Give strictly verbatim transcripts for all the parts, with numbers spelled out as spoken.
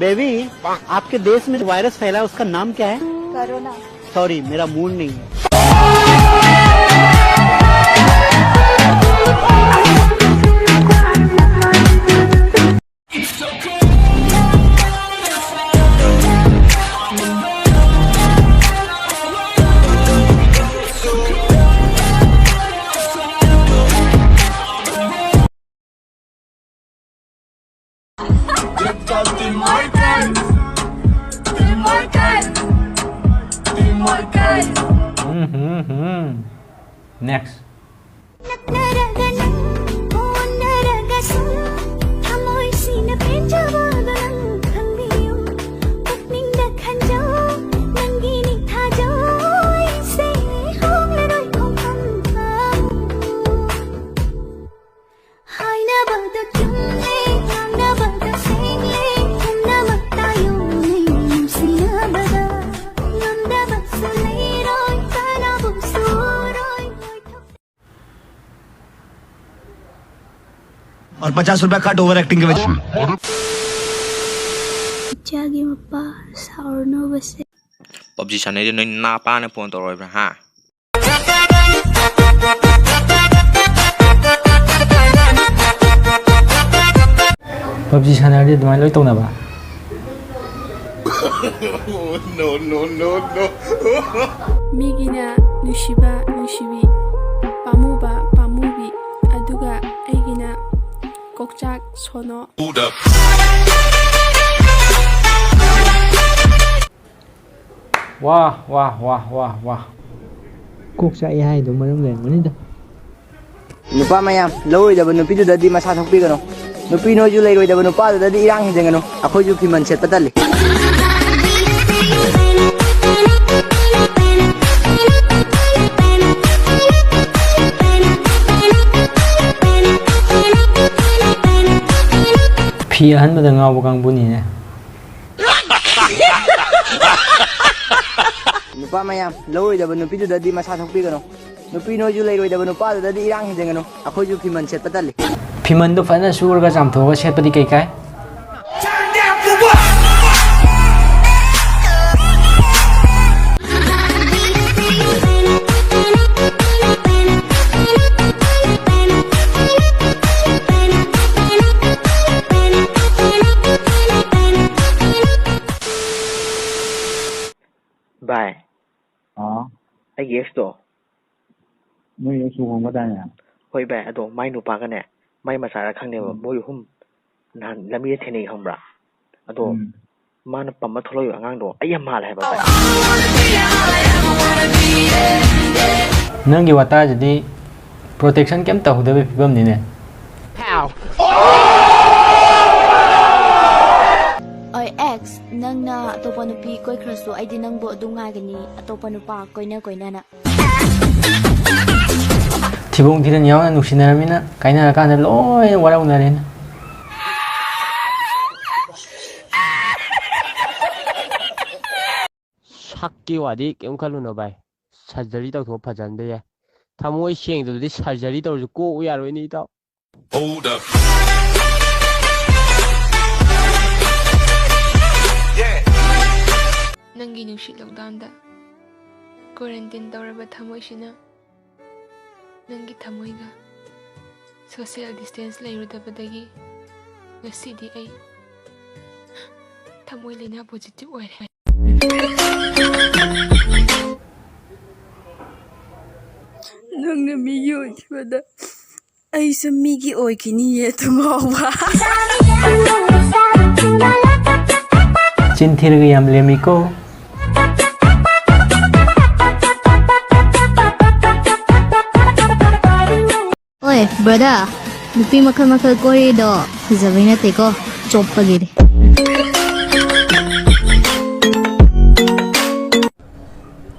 Baby, आपके देश में जो वायरस फैला है, उसका नाम क्या है? कोरोना। सॉरी, मेरा मूड नहीं है। ꯎꯝ, ꯎꯝ, ꯎꯝ꯫ Next꯫ ꯅꯛꯅꯔꯒ ꯅꯪ ꯑꯣꯟꯅꯔꯒꯁꯨ ꯊꯃꯣꯏꯁꯤꯅ ꯄꯦꯟꯖꯕꯗꯣ ꯅꯪ ꯈꯪꯕꯤꯌꯨ꯫ ꯄꯨꯛꯅꯤꯡꯗ ꯈꯟꯖꯧ, ꯅꯪꯒꯤꯅꯤ ꯊꯥꯖꯧ, ꯑꯩꯁꯦ ꯍꯣꯡꯂꯔꯣꯏ ꯈꯣꯡꯐꯝ ꯑꯃꯨꯛ꯫ ꯍꯥꯏꯅꯕꯗ ꯆꯨꯝꯂꯦ, ꯉꯥꯡꯅꯕꯗ ꯁꯦꯡꯂꯦ, ꯄꯨꯝꯅꯃꯛ ꯇꯥꯏꯌꯣꯟꯅꯩ ꯅꯨꯡꯁꯤꯅꯕꯗ꯫ ꯉꯝꯗꯕꯁꯨ ꯂꯩꯔꯣꯏ, ꯀꯥꯟꯅꯕꯁꯨ ꯑꯣꯏꯔꯣꯏ, ꯑꯣꯏꯊꯣꯛ और पचास रुपया कट ओवर एक्टिंग के वजह ꯏꯆꯥꯒꯤ ꯃꯄꯥ ꯁꯥꯎꯔꯅꯨꯕꯁꯦ꯫ ꯄꯞꯖꯤ ꯁꯥꯟꯅꯩꯗꯣ ꯅꯣꯏ ꯅꯥꯄꯥꯅ ꯐꯣꯟ ꯇꯧꯔꯛꯑꯣꯏꯕ꯭ꯔꯥ ꯍꯥ? ꯄꯞꯖꯤ ꯁꯥꯟꯅꯔꯗꯤ ꯑꯗꯨꯃꯥꯏꯅ ꯂꯣꯏ ꯇꯧꯅꯕ꯫ ꯃꯤꯒꯤꯅ ꯅꯨꯡꯁꯤꯕ ꯅꯨꯡꯁꯤꯕꯤ, ꯄꯥꯝꯃꯨꯕ ꯄꯥꯝꯃꯨꯕꯤ, ꯑꯗꯨꯒ ꯑꯩꯒꯤꯅ ꯀꯣꯛꯆꯥꯛ ꯁꯣꯅꯣ꯫ ꯋꯥ ꯋꯥ ꯋꯥ ꯋꯥ ꯋꯥ꯫ ꯀꯣꯛ ꯆꯥꯛꯑꯦ ꯍꯥꯏꯗꯣ ꯃꯔꯝ ꯂꯩꯔꯝꯒꯅꯤꯗ꯫ ꯅꯨꯄꯥ ꯃꯌꯥꯝ, ꯂꯧꯔꯣꯏꯗꯕ ꯅꯨꯄꯤꯗꯨꯗꯗꯤ ꯃꯁꯥ ꯊꯣꯛꯄꯤꯒꯅꯨ꯫ ꯅꯨꯄꯤ ꯅꯣꯏꯁꯨ ꯂꯩꯔꯣꯏꯗꯕ ꯅꯨꯄꯥꯗꯨꯗꯗꯤ ꯏꯔꯥꯡ ꯍꯦꯟꯖꯟꯒꯅꯨ꯫ ꯑꯩꯈꯣꯏꯁꯨ ꯐꯤꯃꯟ ꯁꯦꯠꯄ ꯇꯜꯂꯤ꯫ ꯐꯤ ꯑꯍꯟꯕꯗ ꯉꯥꯎꯕ ꯀꯥꯡꯕꯨꯅꯤꯅꯦ꯫ ꯅꯨꯄꯥ ꯃꯌꯥꯝ, ꯂꯧꯔꯣꯏꯗꯕ ꯅꯨꯄꯤꯗꯨꯗꯗꯤ ꯃꯁꯥ ꯊꯣꯛꯄꯤꯒꯅꯨ꯫ ꯅꯨꯄꯤ ꯅꯣꯏꯁꯨ ꯂꯩꯔꯣꯏꯗꯕ ꯅꯨꯄꯥꯗꯨꯗꯗꯤ ꯏꯔꯥꯡ ꯍꯦꯟꯖꯟꯒꯅꯨ꯫ ꯑꯩꯈꯣꯏꯁꯨ ꯐꯤꯃꯟ ꯁꯦꯠꯄ ꯇꯜꯂꯤ꯫ ꯐꯤꯃꯟꯗꯣ ꯐꯖꯅ ꯁꯨꯔꯒ ꯆꯥꯝꯊꯣꯛꯑꯒ ꯁꯦꯠꯄꯗꯤ ꯀꯩ ꯀꯥꯏ? ꯑꯩꯒꯤ ꯑꯦꯛꯁꯇꯣ꯫ ꯅꯣꯏ ꯑꯦꯛꯁ ꯂꯨꯍꯣꯡꯒꯗꯥꯏꯅꯦ? ꯍꯣꯏ ꯚꯥꯏ, ꯑꯗꯣ ꯃꯥꯏ ꯅꯨꯄꯥꯒꯅꯦ ꯃꯥꯏ ꯃꯆꯥꯔ ꯈꯪꯗꯦꯕ, ꯃꯣꯏ ꯑꯍꯨꯝ ꯅꯍꯥꯟ ꯂꯝꯕꯤꯗ ꯊꯦꯡꯅꯩ ꯈꯪꯕ꯭ꯔꯥ? ꯑꯗꯣ ꯃꯥꯅ ꯄꯝꯃ ꯊꯣꯛꯂꯛꯏꯕ ꯑꯉꯥꯡꯗꯣ ꯑꯩ ꯌꯥꯝ ꯃꯥꯜꯂꯦ ꯍꯥꯏꯕ ꯚꯥꯏ꯫ ꯅꯪꯒꯤ ꯋꯥꯇꯥꯁꯤꯗꯤ ꯄ꯭ꯔꯣꯇꯦꯛꯁꯟ ꯀꯩꯝ ꯇꯧꯍꯧꯗꯕꯒꯤ ꯐꯤꯕꯝꯅꯤꯅꯦ꯫ ꯑꯣꯏ ꯑꯦꯛꯁ, ꯅꯪꯅ ꯑꯇꯣꯞꯄ ꯅꯨꯄꯤ ꯀꯣꯏꯈ꯭ꯔꯁꯨ ꯑꯩꯗꯤ ꯅꯪꯕꯨ ꯑꯗꯨꯝ ꯉꯥꯏꯒꯅꯤ, ꯑꯇꯣꯞꯄ ꯅꯨꯄꯥ ꯀꯣꯏꯅ ꯀꯣꯏꯅꯅ꯫ ꯊꯤꯕꯣꯡ ꯊꯤꯔꯟ ꯌꯥꯎꯅ ꯅꯨꯡꯁꯤꯅꯔꯃꯤꯅ ꯀꯥꯏꯅꯔꯀꯥꯟꯗ ꯂꯣꯏꯅ ꯋꯥꯔꯧꯅꯔꯦꯅ꯫ ꯁꯛꯀꯤ ꯋꯥꯗꯤ ꯀꯩꯝ ꯈꯜꯂꯨꯅꯣ ꯚꯥꯏ, ꯁꯔꯖꯔꯤ ꯇꯧꯊꯣꯛꯑ ꯐꯖꯍꯟꯕ ꯌꯥꯏ꯫ ꯊꯃꯣꯏ ꯁꯦꯡꯗꯕꯗꯤ ꯁꯔꯖꯔꯤ ꯇꯧꯔꯁꯨ ꯀꯣꯛꯎ ꯌꯥꯔꯣꯏꯅꯦ ꯏꯇꯥꯎ꯫ Hold up. ꯅꯪꯒꯤ ꯅꯨꯡꯁꯤꯠ ꯂꯧꯗꯥꯝꯗ ꯀ꯭ꯋꯥꯔꯦꯟꯇꯤꯟ ꯇꯧꯔꯕ ꯊꯃꯣꯏꯁꯤꯅ ꯅꯪꯒꯤ ꯊꯃꯣꯏꯒ ꯁꯣꯁꯤꯌꯦꯜ ꯗꯤꯁꯇꯦꯟꯁ ꯂꯩꯔꯨꯗꯕꯗꯒꯤ ꯉꯁꯤꯗꯤ ꯑꯩ ꯊꯃꯣꯏ ꯂꯥꯏꯅꯥ ꯄꯣꯖꯤꯇꯤꯚ ꯑꯣꯏꯔꯦ꯫ ꯅꯪꯅ ꯃꯤꯒꯤ ꯑꯣꯏꯈꯤꯕꯗ ꯑꯩꯁꯨ ꯃꯤꯒꯤ ꯑꯣꯏꯈꯤꯅꯤꯌꯦ ꯊꯨꯡꯍꯥꯎꯕ꯫ ꯆꯤꯟ ꯊꯤꯔꯒ ꯌꯥꯝ ꯂꯦꯝꯃꯤꯀꯣ꯫ ꯑꯣꯏ ꯕ꯭ꯔꯗꯔ, ꯅꯨꯄꯤ ꯃꯈꯜ ꯃꯈꯜ ꯀꯣꯏꯔꯤꯗꯣ ꯐꯖꯕꯩ ꯅꯠꯇꯦꯀꯣ, ꯆꯣꯞꯄꯒꯤꯅꯦ꯫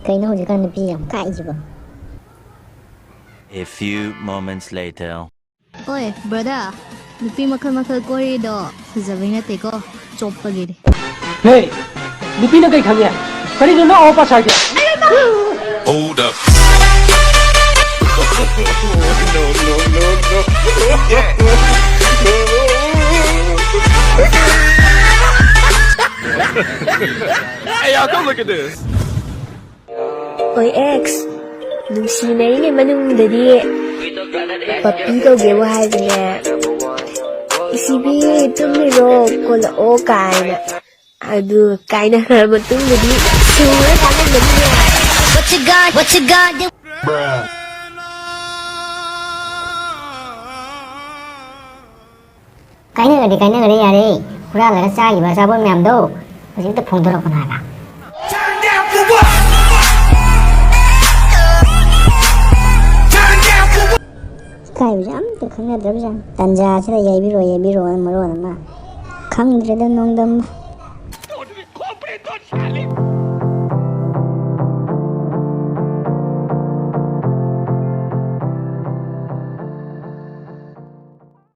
ꯀꯩꯅꯣ ꯍꯧꯖꯤꯛꯀꯥꯟ ꯅꯨꯄꯤ ꯌꯥꯝ ꯀꯥꯛꯏꯁꯤꯕꯣ? A few moments later. ꯑꯣꯏ ꯕ꯭ꯔꯗꯔ, ꯅꯨꯄꯤ ꯃꯈꯜ ꯃꯈꯜ ꯀꯣꯏꯔꯤꯗꯣ ꯐꯖꯕꯩ ꯅꯠꯇꯦꯀꯣ, ꯆꯣꯞꯄꯒꯤꯅꯦ꯫ ꯍꯦ, ꯅꯨꯄꯤꯅ ꯀꯩ ꯈꯪꯉꯦ? ꯀꯔꯤꯅꯣ ꯅꯪ ꯑꯋꯥ ꯄꯥꯁꯥꯒꯦ? Hold up. Hey, y'all, come look at this. ꯑꯣꯏ ꯑꯦꯛꯁ, ꯅꯨꯡꯁꯤꯅꯔꯤꯉꯩ ꯃꯅꯨꯡꯗꯗꯤ ꯄꯞꯄꯤ ꯀꯧꯒꯦꯕꯨ ꯍꯥꯏꯕꯅꯦ, "ꯏꯁꯤꯕꯤ ꯇꯨꯝꯃꯤꯔꯣ, ꯀꯣꯜꯂꯛꯑꯣ" ꯀꯥꯏꯅ꯫ ꯑꯗꯨ ꯀꯥꯏꯅꯈ꯭ꯔ ꯃꯇꯨꯡꯗꯗꯤ ꯁꯨꯔ ꯀꯥꯟꯅꯕꯅꯤꯅꯦ꯫ What you gonna do? ꯀꯥꯏꯅꯒꯗꯤ ꯀꯥꯏꯅꯒꯔꯦ, ꯌꯥꯔꯦ꯫ ꯍꯨꯔꯥꯜꯂꯒ ꯆꯥꯈꯤꯕ ꯑꯆꯥꯄꯣꯠ ꯃꯌꯥꯝꯗꯣ ꯍꯧꯖꯤꯛꯇ ꯐꯣꯡꯗꯣꯔꯛꯄꯅꯣ ꯍꯥꯏꯕ꯫ ꯏꯀꯥꯏꯕꯁꯦ ꯑꯝꯇ ꯈꯪꯅꯗ꯭ꯔꯕꯖꯥꯠꯅꯤ꯫ ꯇꯟꯖꯥꯁꯤꯗ ꯌꯩꯕꯤꯔꯣ, ꯌꯩꯕꯤꯔꯣꯅ ꯃꯔꯣꯟ ꯑꯃ꯫ ꯈꯪꯗ꯭ꯔꯦꯗ ꯅꯣꯡꯗꯝꯕ꯫